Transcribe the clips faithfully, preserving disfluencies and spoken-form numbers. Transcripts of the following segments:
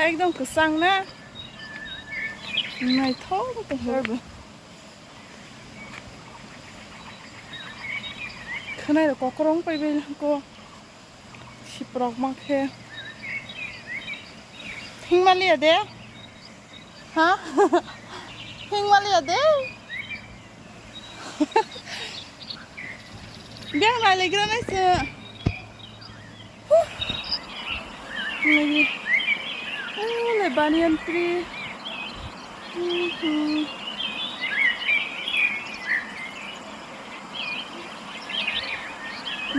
Ekdom kwchang na. Naithok tongthok bo. Khwnai rok kokrong paibai ko. Siprok ma khe. Hingmaliya de? Ha? Hingmaliya de? Biang nai legra nai se. Huh. Nai. Oh, le banyan tree. Mhm.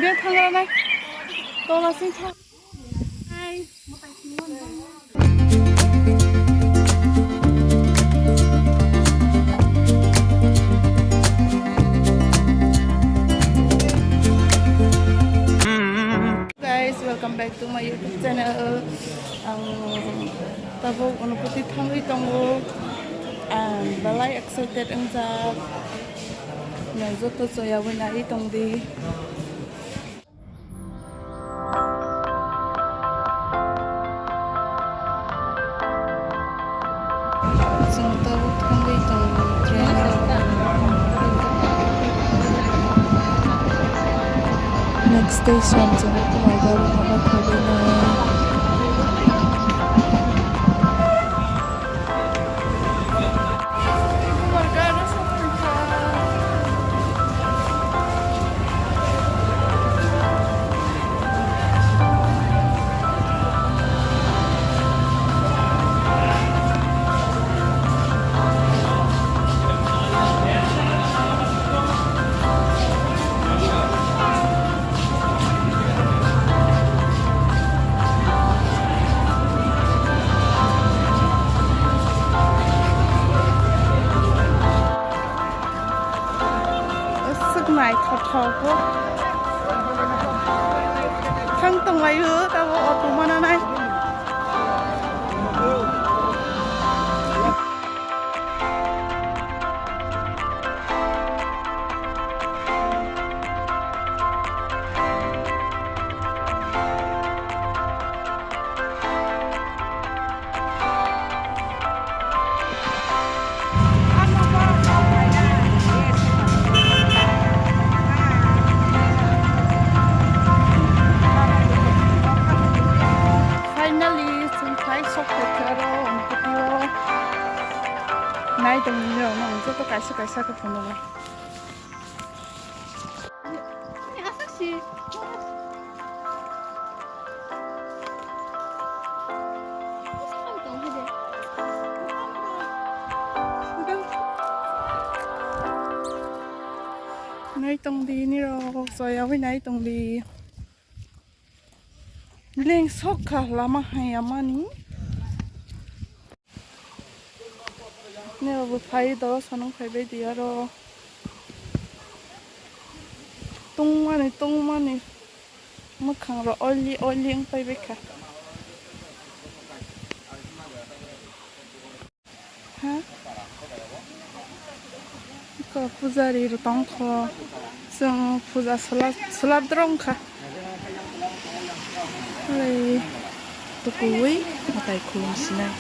Biang thangra nai. Tola sing thang. Hi. Guys, welcome back to my YouTube channel. Ang tabuk Unakoti thangwi tongo. Ang belai excited wngjak. Nang joto choyawi nai tongdi. Chwng tabuk thangwi tongo train o. Next station chwng Kumarghat o haba thangwi nai. Aswk naithothogo. Thang tonglaio, tabo auto mananai. Finally, chwng phai sok phaikha aro Unakoti o. Nai tongni rok no, ang joto kaisa kaisa khe phunukgo. Nai tongdi nirok, choyawi nai tongdi. Leng sok kha lama hai amani. Nirok bo phai doro sanong phaibai di aro. Tongmani, tongmani. Mwkhang rok oily, oily wng phaibai kha. Ha? Iko pujari rok tong kho. Chwng puja swlap, swlap drong kha. Oi, tukuwi mwtai khulum sinai.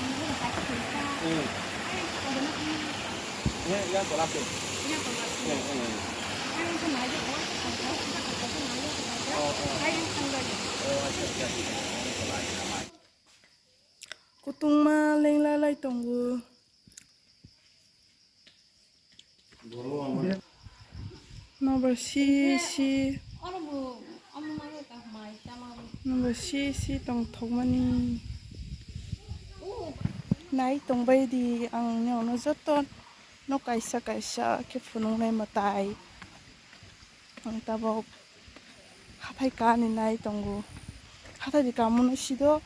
Kutungma lengla lai tongo. Nobar si si. Nobar si si tongthokmani. Nai tongbai di ang nini ono joto no kaisa kaisa khe phunuknai mwtai. Ang tabok hathai kani nai tongo. Hathai di kamu no sido.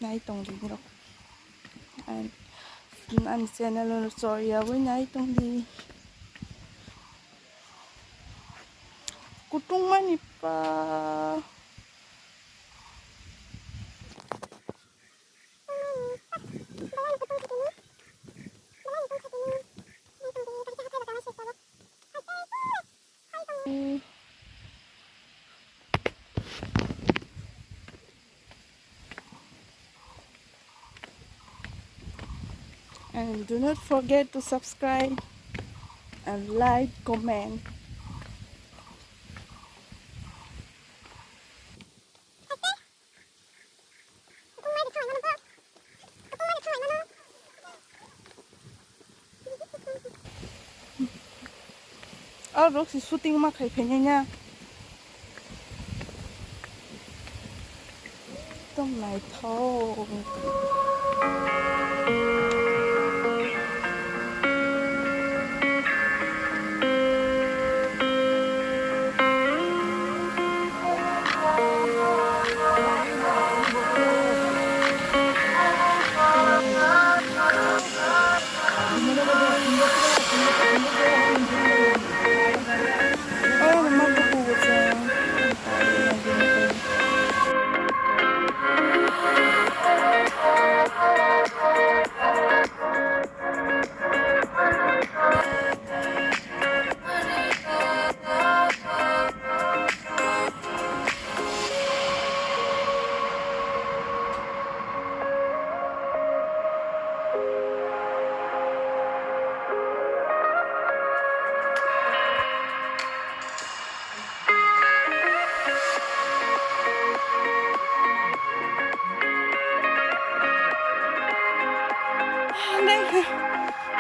Nai tongdi nirok. Ani channel o choyawi nai tongdi. Kutungmani pa. And do not forget to subscribe and like, comment. Aro rok si shooting ma khai phainai na. Ekdom naithok.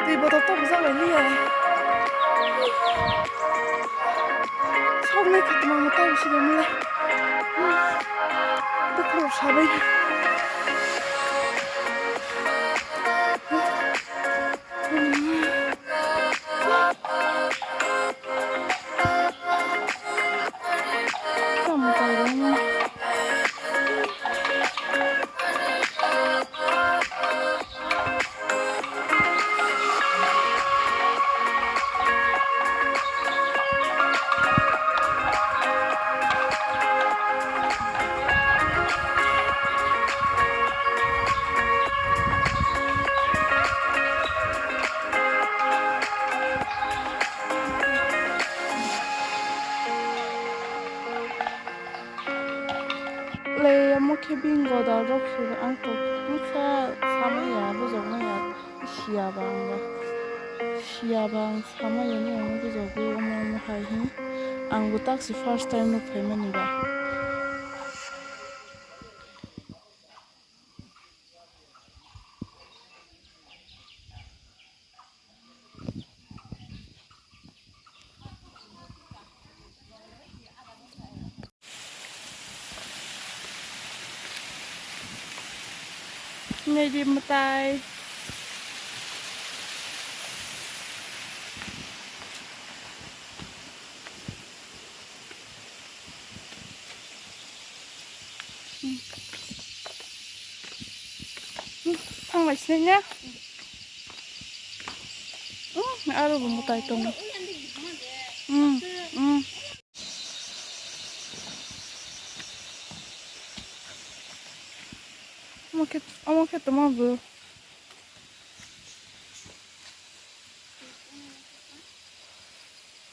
Twi botol tabuk jak lai liya. Sok nai kha tongma tei bisi bai mole. Bwkhwrok sabai. Le, omo khe bini goda rok se, ang to bwsa samaya, bujokmaya, siya ba ang ba. Siya ba ang samaya ni, omo bujogwi omo, omo hai hi. Ang bo tak se first time nuk phaimani ba. Nai di mwtai. Thanglai sinai na. Aro bo mwtai tongo. Omo khe, omo khe tongma bo.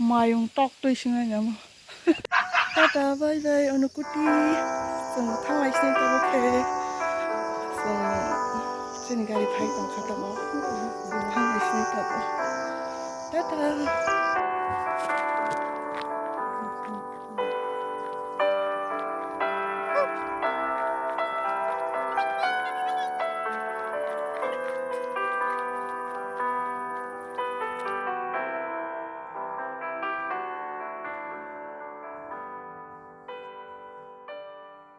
Mayung tok twi sinai namo. Tata, bye bye, Unukuti. Chwng thanglai sinai tabuk khe. Chwng chini gari phai tongkha tabuk. Chwng thanglai sinai tabuk. Tata.